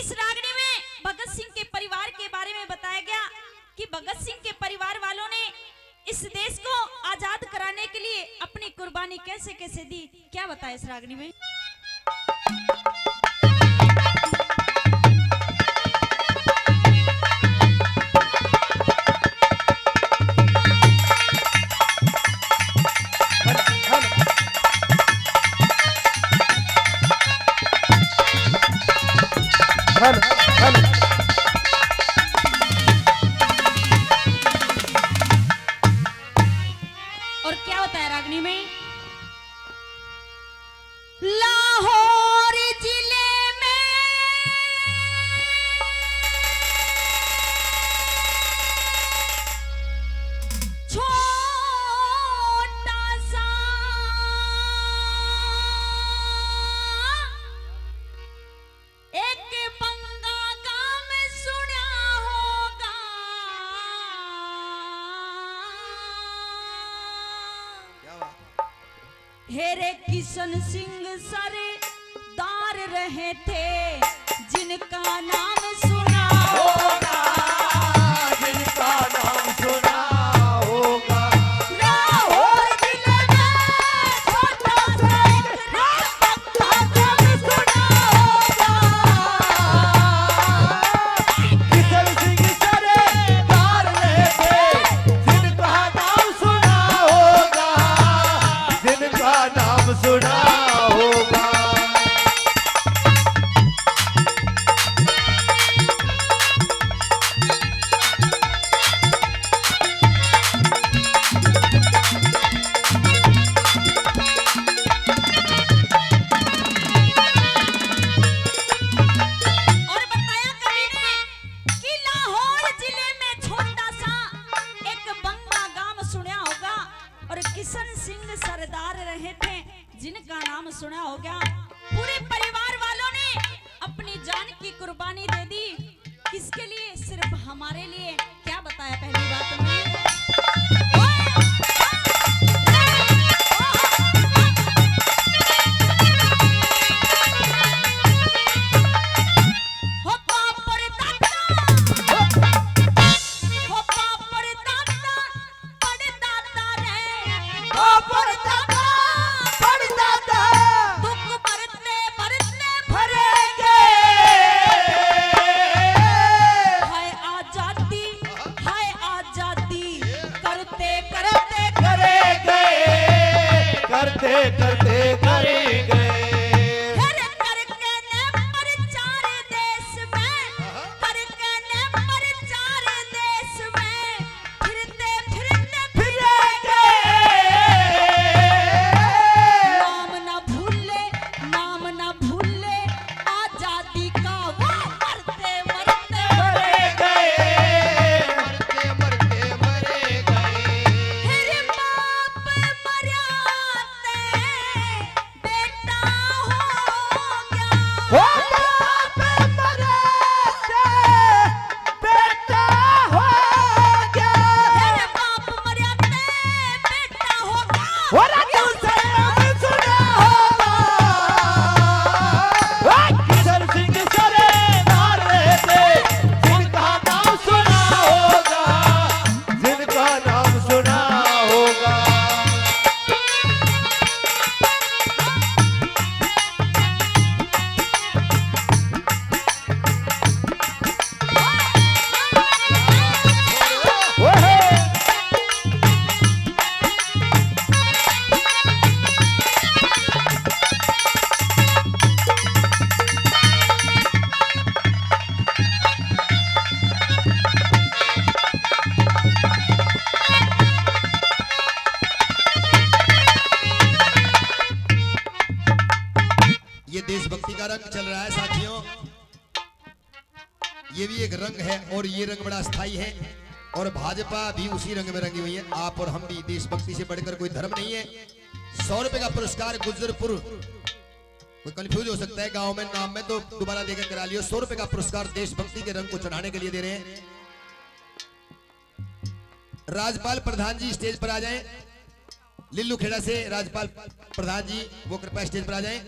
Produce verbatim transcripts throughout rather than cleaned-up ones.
इस रागनी में भगत सिंह के परिवार के बारे में बताया गया कि भगत सिंह के परिवार वालों ने इस देश को आजाद कराने के लिए अपनी कुर्बानी कैसे कैसे दी, क्या बताया इस रागनी में। Hello, hello. और क्या होता है रागनी में? लाहौर जिले में छोटा सा एक बंगा गांव सुना होगा। क्या बात है। हेरे किशन सिंह सरदार रहे थे, जिनका नाम सुना होगा। जिनका नाम सुना होगा। लाहौर जिले में छोटा सा एक राम भक्त का नाम सुना होगा। किशन सिंह सरदार रहे थे, जिनका नाम सुना होगा। जिनका नाम सुना होगा। और बताया कवि ने कि लाहौर जिले में छोटा सा एक बंगा गांव सुना होगा और किशन सिंह सरदार रहे थे, जिनका नाम सुना होगा। पूरे परिवार वालों ने अपनी जान की कुर्बानी दे दी। किसके लिए? सिर्फ हमारे लिए। क्या बताया पहली बात में? हो बाप रे दादा, हो बाप रे दादा, पड़दादा रे, ओ पड़दादा, पड़दादा। दुख बरतने बरतने भरेंगे। हाय आजादी, हाय आजादी, करते करते करेंगे, करते करते करेंगे। फिर करके ने प्रचार देश में, करके ने प्रचार देश में, फिरते फिरते फिरेंगे। नाम ना भूले, नाम ना भूले आजादी का वो, मरते मरते मरेंगे। मरते मरते मरेंगे। फिर बाप मर्या ते बेटा हो गया। हो बाप मरे से बेटा हो गया। अरे बाप मरे से बेटा हो गया। हो रे तू सनम सुना होगा। ओ किशन सिंह सरदार रहते, जिनका नाम सुना होगा। जिनका नाम सुना होगा। ये देशभक्ति का रंग चल रहा है साथियों, ये भी एक रंग है और ये रंग बड़ा स्थायी है और भाजपा भी उसी रंग में रंगी हुई है। आप और हम भी, देशभक्ति से बढ़कर कोई धर्म नहीं है। सौ रुपए का पुरस्कार गुजरपुर, कोई कंफ्यूज हो सकता है गांव में नाम में, तो दोबारा देकर करा लियो। सौ रुपए का पुरस्कार देशभक्ति के रंग को चढ़ाने के लिए दे रहे हैं। राजपाल प्रधान जी स्टेज पर आ जाएं। लिल्लू खेड़ा से राजपाल प्रधान जी, वो कृपया स्टेज पर आ जाएं।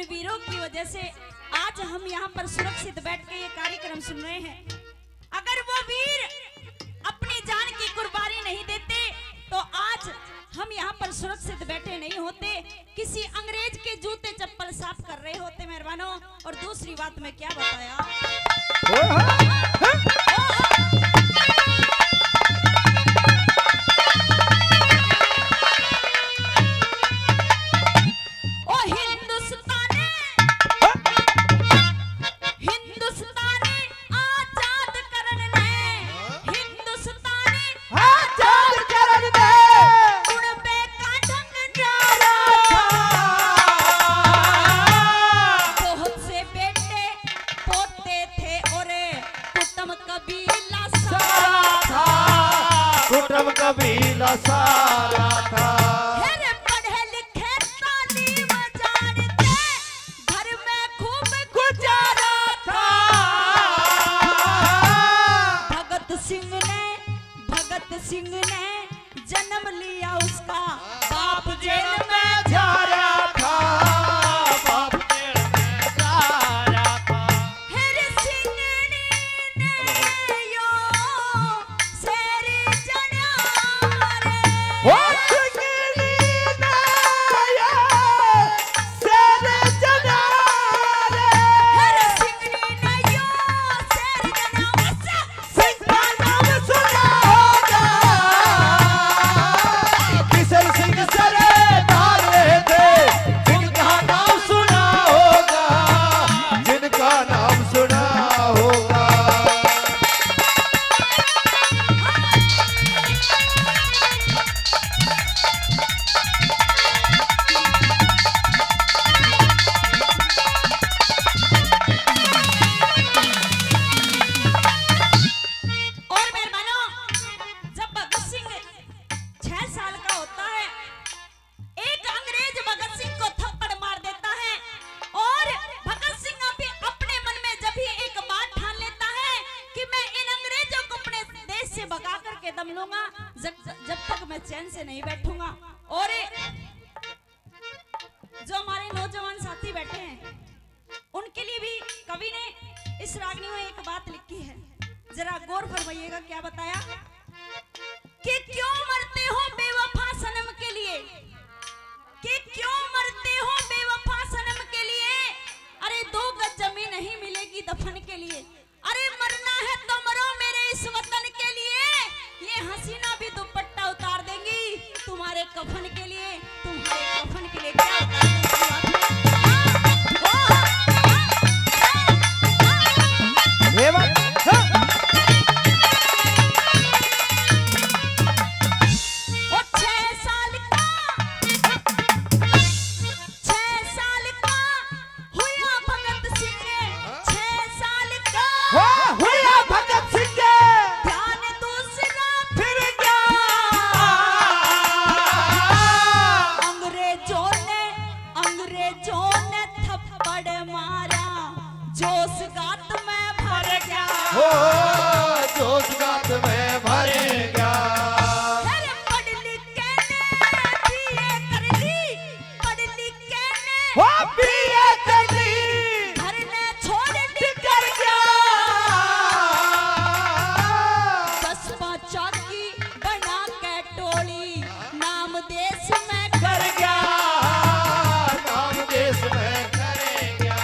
वीरों की वजह से आज हम यहाँ पर सुरक्षित बैठ के ये कार्यक्रम सुन रहे हैं। अगर वो वीर अपनी जान की कुर्बानी नहीं देते तो आज हम यहाँ पर सुरक्षित बैठे नहीं होते, किसी अंग्रेज के जूते चप्पल साफ कर रहे होते मेहरबानों। और दूसरी बात मैं क्या बताया, ओ हिंदुस्तानी, हिंदुस्तानी आजाद करन ने, हिंदुस्तानी आजाद करन ने। कुणबे का ढंग न्यारा था। बहुत से बेटे पोते थे और कुटुम कबीला सारा था। कुटुम कबीला सारा था। अरे पढ़े लिखे तालीम जानते, घर में खूब गुजारा था। भगत सिंह ने, भगत सिंह ने जन्म लिया उसका, बाप जेल में जा रहा था। बाप जेल में जा रहा था। फिर सिंगनी ने यो शेर जनावर। ओ सिंगनी ने यो शेर जनावर। फिर सिंगनी ने यो शेर जनावर। सिंह का नाम सुना होगा, किशन सिंह सरदार थे, जिनका नाम सुना होगा, जिनका नाम सुना होगा। और मेहरबानों, जब भगत सिंह छह साल का होता है, एक अंग्रेज भगत सिंह को थप्पड़ मार देता है और भगत सिंह अभी अपने मन में जब ही एक बात ठान लेता है कि मैं इन अंग्रेजों को अपने देश से भगा करके दम लूंगा, जब, जब तक मैं चैन से नहीं बैठूंगा। और जो हमारे नौजवान साथी बैठे हैं, उनके लिए भी कवि ने इस रागनी में एक बात लिखी है, जरा गौर फरमाइएगा। क्या बताया कि क्यों मरते हो बेवफा सनम के लिए, कि क्यों मरते हो बेवफा सनम के लिए, अरे दो गज जमीन नहीं मिलेगी दफन के लिए। अरे मरना है तो मरो मेरे इस वतन के लिए, ये हसीना भी दुपट्टा उतार देंगी तुम्हारे कफन के लिए, तुम्हारे कफन के लिए। क्या उतार देंगी आखिर? हाँ, हाँ, हाँ, हाँ, हाँ। ये बात, हाँ। वो छह साल का, छह साल का हुआ भगत सिंह, छह साल का। हो, हुआ भगत सिंह। ध्यान दूसरा फिर गया। अंग्रेजों ने, अंग्रेजों ने थप्पड़ मारा, जोश गात में भर गया। हो, जोश गात में भर गया। अरे पढ़ लिख के ने बीए कर ली, पढ़ लिख के ने वो बीए कर ली। घर ने छोड़ निकल गया। कस्बा चाकी बना के टोली, नाम देश में कर गया। नाम देश में कर गया।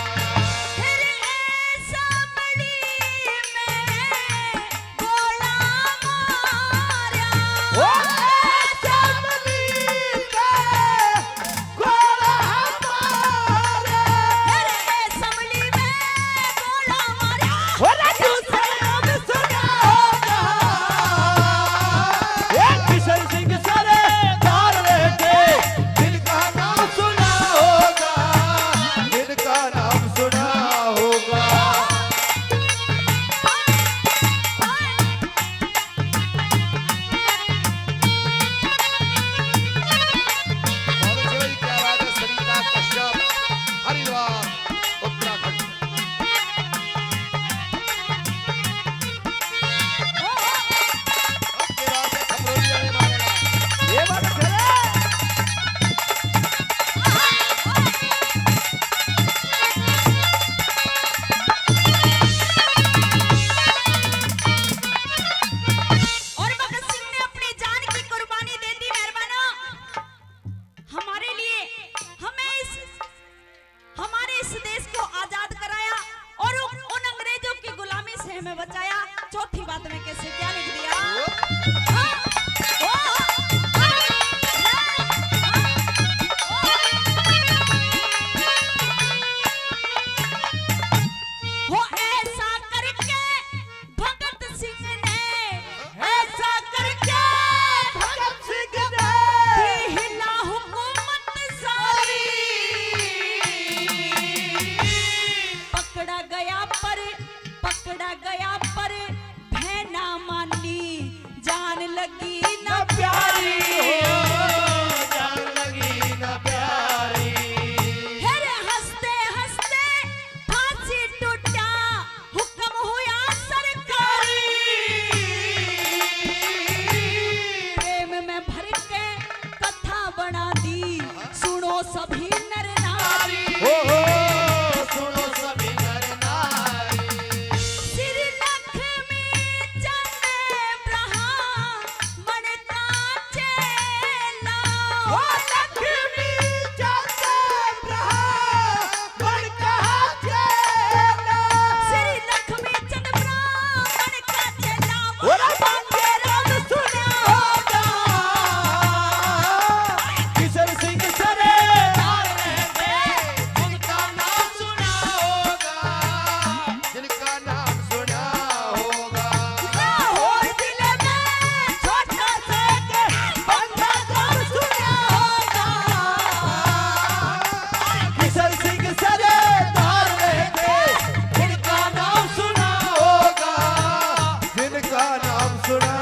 फिर असेंबली में गोला मारा। ओ असेंबली में गोला मारा। फिर सभी नर नारी। ओ हो, सुनो सभी नर नारी। श्री लक्ष्मी चंद ब्राह्मण का चेला। ओ लक्ष्मी चंद ब्राह्मण का चेला। श्री लक्ष्मी चंद ब्राह्मण का चेला। ओ रे मांगे राम सुना होगा। किशन सिंह सरे। जिनका नाम सुना होगा। लाहौर जिले में छोटा सा एक बंदा नाम सुना होगा। किशन सिंह सरे। जिनका नाम सुना होगा। जिनका नाम सुना